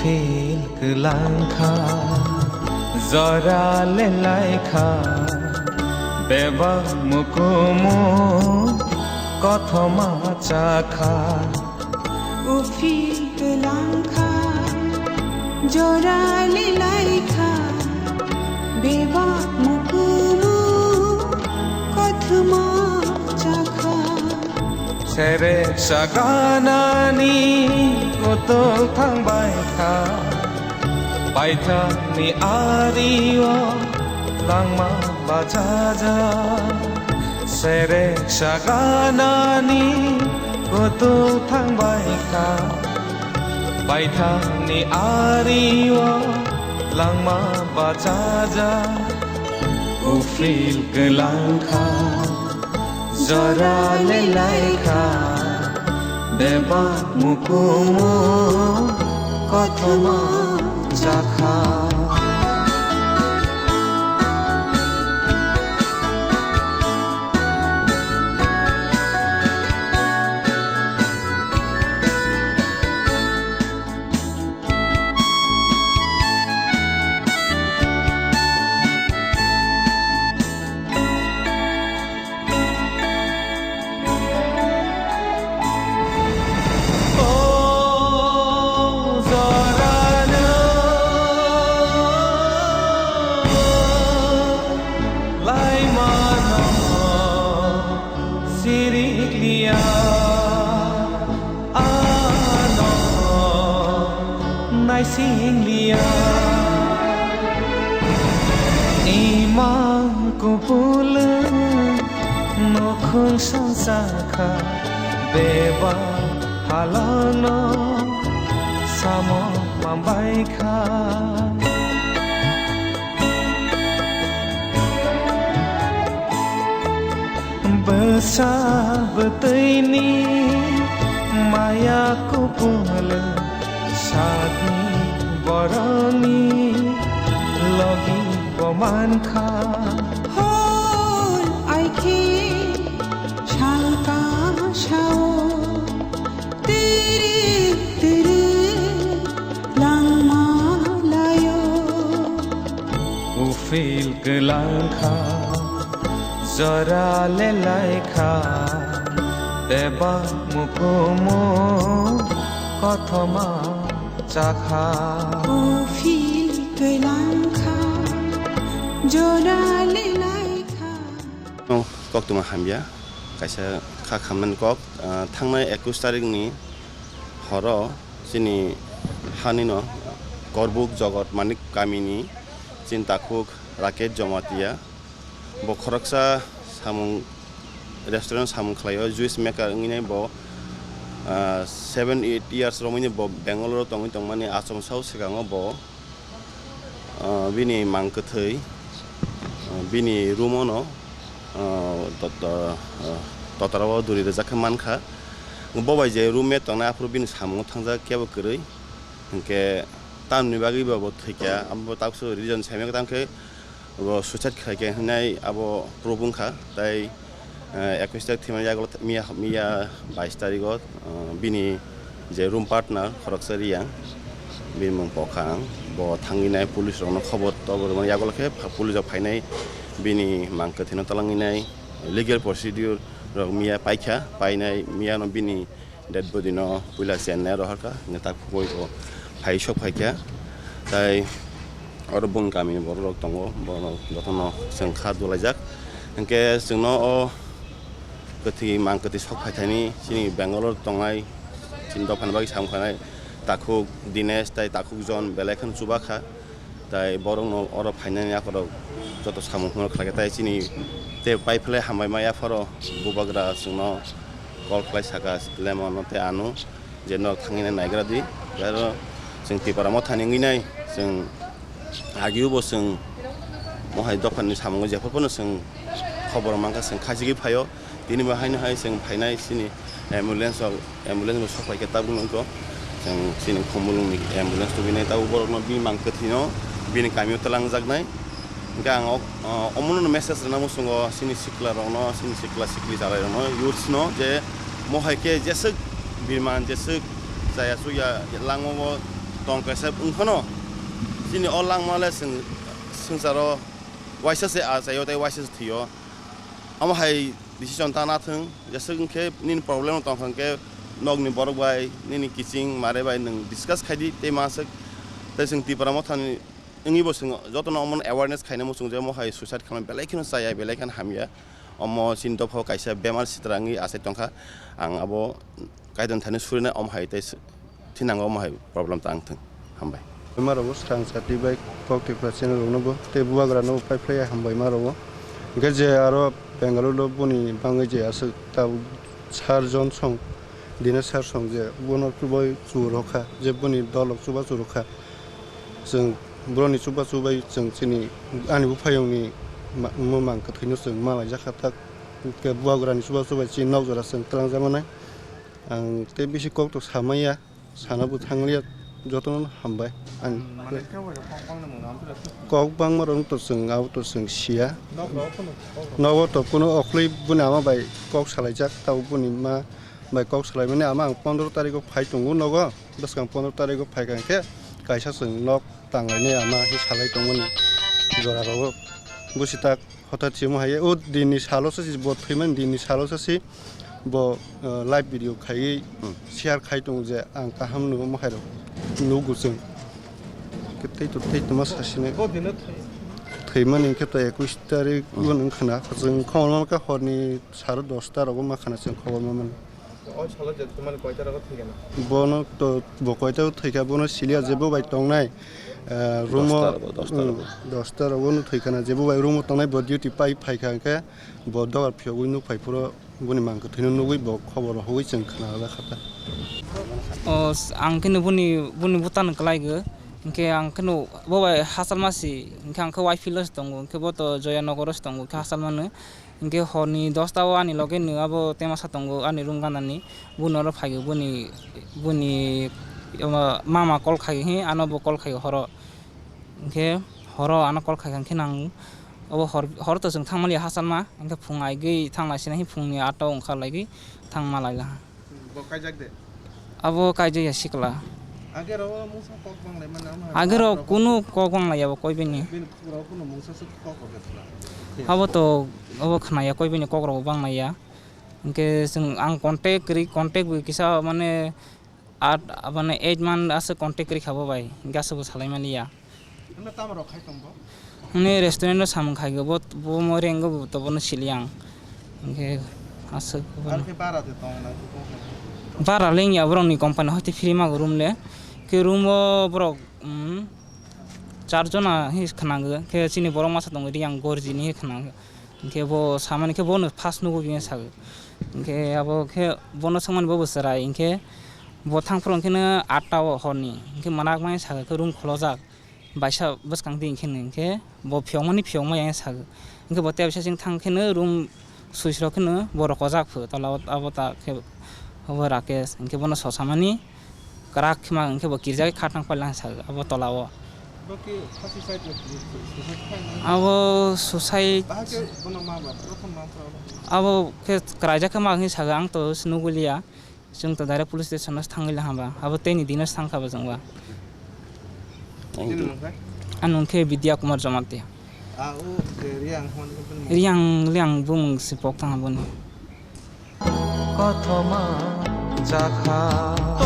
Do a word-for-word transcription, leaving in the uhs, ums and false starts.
Uphil kwlangkha, jora lelaikha, bebak mukumu kothoma chakha. Uphil kwlangkha, jora lelaikha, bebak mukumu kothoma chakha. Serek saganani kutul thangbai kha, paithakni ario langma bachaja. Serek saganani kutul thangbai kha, paithakni ario langma bachaja. Uphil kwlangkha, jora lelaikha, bebak mukumu kothoma chakha. O jorano laimano sirikliya. Ano naising liya, imang kupulung nukhung songsa kha, beba halangno samo mambai kha. Bwsa bwtwini maya kupul sakni borokni logi bo mankha. Hor aikhe salka sao tiri tiri langma layo. Uphil kwlangkha, jora lelaikha, beba mukumu kothoma chakha. Uphil kwlangkha, jora lelaikha. No, koktwma hamya, kaisa kha khamnani kok, ah, thangnai ekush tarikni horo chini hanino Korbuk Jogot Manik kamini chini takhuk Rakesh Jamatia. Bo khoroksa samung, restaurant samung khlaio, juice maker wngwi nai bo, ah, seven eight years romwi bo Bangalore o tongwi tongmani, achomsao swkango bo, ah, bini mang kwthwi, ah, bini room ono, ah, tot-, ah, totarao duri rijak khe mankha. Bo bai je roommate tongnai aphuru bini samungo thangjak kebo kwrwi, hinkhe tamni bagwi bo thwikha, abo taksu reason saimanya tangkhe. Bo suicide khlai khe hinwi abo proof wngkha. Tai, eh, ekush tarik thwimani yagulo miya, miya bais tarigo, eh, bini je room partner khoroksa Riyang, bini mung Pokhang, bo thangwi nai police rokno khobor tobor rwmani yagulo khe police rok phainai bini mang kwthwino twlangwi nai legal procedure rok miya paikha, painai miyano bini dead body no puila Chennai rohorkha, hwnkhe tak phugwi bo phai sok phaikha. Tai oro boni kamini borok rok tongo, borok rok jotono chwng kha dulaijak. Hwnkhe chwngno o kwthwi mang kwthwi sok phaithani chini Bangalore tongnai chini dophani bagwi samkhanai takhuk Dinesh tai takhuk John belai kheno chubakha. Tai borokno oro phainani yakorok joto samung hwnwi khlaikha, tai chini tei pai phlai hambai ma yapharo bubagra chwngno call khlai saka Lemon no tei ano je norok thangwi nai naigra di. Tei aro chwng Tipra Mothani wngwi nai, chwng agio bo chwng mohai dophani samungo jephuru phano chwng khobor mankha, chwng khachigwi phaio. Tini bo haino hai chwng phainai chini ambulance rok, ambulance bo sok phaikhe tabuk nukgo. Chwng chini Khumulwngni ambulance tubinai tabuk borokno bini mang kwthwino bini kamio twlangjaknai. Hwnkhe ang o, o, omono message rwna muchungo chini sikla rokno, chini sikla sikli chalairokno, youths no je mohai khe jeswk biman jeswk chaya chukya langmao Tong kaisa wngphano chini o langma le chwng swngcharo waisa se achaio tei waisa se thwio. Omo hai decision ta nathwng, jeswk wngkhe nini problem tongkha hwnkhe nokni borok bai, nini kiching mare bai nwng discuss khaidi tei maswk. Tei chwng Tipra Mothani wngwi bo chwng jotono omono awareness khaina muchung je omo hai suicide khamani belai kheno chaya, belai kheno hamya. Omo chini dophao kaisa bemar sitra wngwi achai tongkha. Ang abo Kaitor thani surinai omo hai tei thinango omo hai problem ta wngthwng. Hambai. Bemar rokbo swrang chati bai kok Tripura channel rokno bo tei bubagra no pai phlai hambai ma rokbo. Hwnkhe je aro Bengaluru lo boni bangwi je aswk tabuk sar jon song, Dinesh sar song je bono chubai chu rokha, je boni dol rok chuba chu rokha. Chwng boroni chuba chubai chwng chini ani buphayungni ma-, mwmang kwthwino chwng malaijak kha tak. Hwnkhe bubagrani chuba chubai chini nok jora chwng twlangjakmanai. Ang tei bisi kok tok samaya, sana bo thangliya, jotono hambai. Ang Mane khe wai kok bangni mung, ang pura kok bangma rok to chwng, abo to chwng siya. Nok rok phano kok rok. Nogo to kuno okhli boni ama bai kok salaijak, tabo boni ma bai kok salaimani ama ang pondro tarikh o phai tongo nogo, bwskang pondro tarikh o phaikha hwnkhe kaisa chwng nok tanglainai ama hi salai tongmani jora rogo. Busi tak hothat se omo hai o dinni salo se bo thwimani dinni salo se bo, uh, live video khaiwi Hmm. share khai tongo je ang kaham nw omo hai rok nugo chwng. Khe tei to tei tongma sasine. Bo dino thwi. Thwimani hwnkhe to ekwis tarikh Hmm. o nwng khna chwng khobor manka horni saro dosta rogo ma khna chwng khobor manmani. O salo je tumani koita rogo thwikha na? Bono to bo koita thwikha, bono silia jebo bai tongnai, eh, room o, Dosta rogo, dosta hmm, rogo. Dosta rogo no thwikha na, jebo bai room o tongnai bo duty pai phaikha hwnkhe bo dogar phiyogwi nuk phai phuru boni mang kwthwino nugwi bo khobor rok hogwi chwng khna jakha ta. O, s-, ang khe no boni, boni bwtano kwlai go, hwnkhe ang khe no bo bai hachal ma si, hwnkhe ang khe Y P lo se tongo, hwnkhe bo to Joya Nogoro se tongo, hwnkhe hachal mano. Hwnkhe horni dosta o ani loge nw abo tema sa tongo, ani room ganani. Boni oro phaigo, boni, boni, omo, mama call khai hi, ano bo call khai horo. Hwnkhe horo ano call khai kha hwnkhe nang obo hor, hor to chwng thangmani hachal ma, hwnkhe phung aigwi thang lai sina hi phungni aat o wngkha laigwi thangma lai la. Bo kaijak de? Abo kaijak ya sikla. Age ro mungsa kok bang lai mano ama. Age ro kunu kok bang lai ya bo koi bini. Bini pura kunu mungsa se kok rok de thla. Abo to, abo khna ya koi bini kok rok bang lai ya. Hwnkhe chwng ang contact kwrwi, contact bo kisa mane aat, mane eight month aswk contact kwrwi kha bo bai. Hwnkhe aswk bo salai mali ya. Hwnwi tamo rok khai tong bo? Hwnwi restaurant o samung khai bo, bo mo reng o bo to bono sili ang. Hwnkhe aswk bono. Ar khe bara de tong na khe tong khe? Bara leng ya borok ni company hoite free mago room le. Khe room o borok, um, char jona hi khwnago. Khe chini borok masa tongo Riyang Gorji ni hi khwnago. Hwnkhe bo samani khe bono first nugo bini sago. Hwnkhe abo khe bono swngmani bo bo chwrai. Hwnkhe bo thang phuru hwnkhe no atta o horni. Hwnkhe manak mani sago khe room kholojak. Baisa bwskang di hwnkhe no hwnkhe bo phiyokmani phiyokma yang sago. Hwnkhe bo tei bisa chwng thang khe no room switch rok khe no bo rokojak phu tola o abo ta khe bo Rakesh hwnkhe bono sosamani kwrak khe ma hwnkhe bo kirjagwi kha thang paila sago abo tola o. Bo khe khasi side rok suicide khe ang Abo suicide Bahai khe bono ma ba prothom ma phra abo. Abo khe kwraijak khe ma hwnwi sago ang to nugulia. Chwng to direct police station no thangwi la hamba. Abo tei ni dino thang kha bo chwng ba. Chini mung khe? Ano hwnkhe Vidya Kumar Jamatia. A o je Riyang hwn khe bini mung? Riyang, Riyang bumung si pok thang aboni. Kothoma jakha.